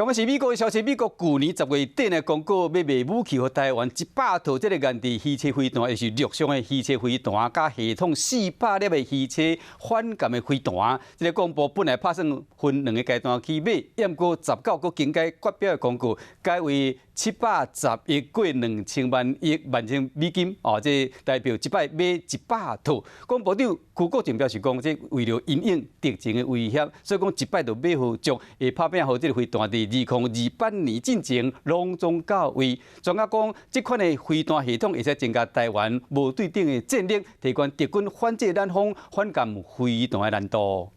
咁是美國的消息，美國舊年10月底呢，公告欲賣武器予台灣一百套這個研製魚刺飛彈，也是陸上的魚刺飛彈，佮系統400粒的魚刺反艦的飛彈。這個公布本來拍算分兩個階段去買，毋過19閣更改決標的公告，改為710億過2000萬億萬千美金，哦，這代表一擺買一百套。國防部長邱國正表示講，這為著因應敵情的威脅，所以講一擺就買予足，會拍拚予這個飛彈佇2028年進前攏總到位。專家講，這款的飛彈系統會使增加台灣無對等的戰力，提懸敵軍反制咱方反艦飛彈的難度。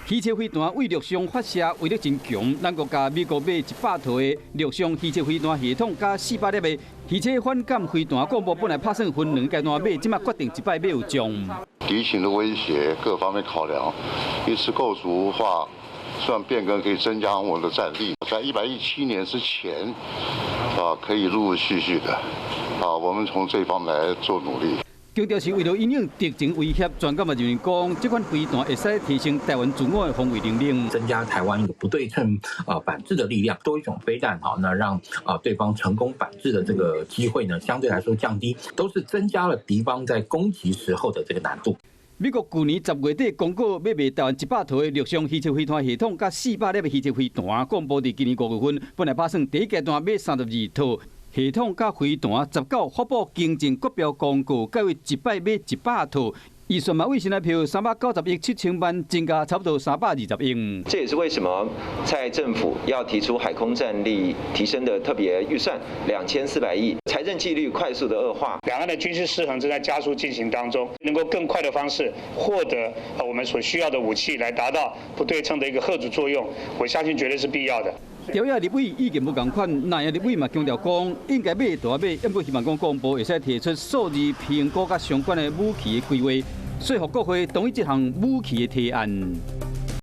魚刺飛彈對陸上發射威力真強，咱國共美國買一百套的陸上魚刺飛彈系統，佮400粒的魚刺反艦飛彈，國防部本來拍算分兩階段買，這馬決定一擺買予足。敵情的威脅，各方面考量，一次購足話，算變更可以增加我們的戰力，在117年之前，啊，可以陸陸續續的，啊，我們從這方面來做努力。強調是為著因應敵情威脅，專家嘛認為講，這款飛彈會使提升台灣自我的防衛能力，增加台灣一個不對稱反制的力量，多一種飛彈，好，那讓啊對方成功反制的這個機會呢，相對來說降低，都是增加了敵方在攻擊時候的這個難度。美國舊年10月底公告欲賣台灣一百套的陸上魚刺飛彈系統，佮400粒的魚刺飛彈，國防部佇今年5月份本來打算第一階段買32套系統佮飛彈，19發布更正國標公告，改為一擺買一百套，預算嘛為新台票390億7000萬，增加差不多320億。這也是為什麼蔡政府要提出海空戰力提升的特別預算2400億，財政紀律快速的惡化，兩岸的軍事失衡正在加速進行當中，能夠更快的方式獲得我們所需要的武器，來達到不對稱的一個嚇阻作用，我相信絕對是必要的。朝野立委意見無仝款，藍營立委嘛強調講，應該買就愛買，毋過希望講國防部會使提出數字評估佮相關的武器的規劃，說服國會同意這項武器的提案。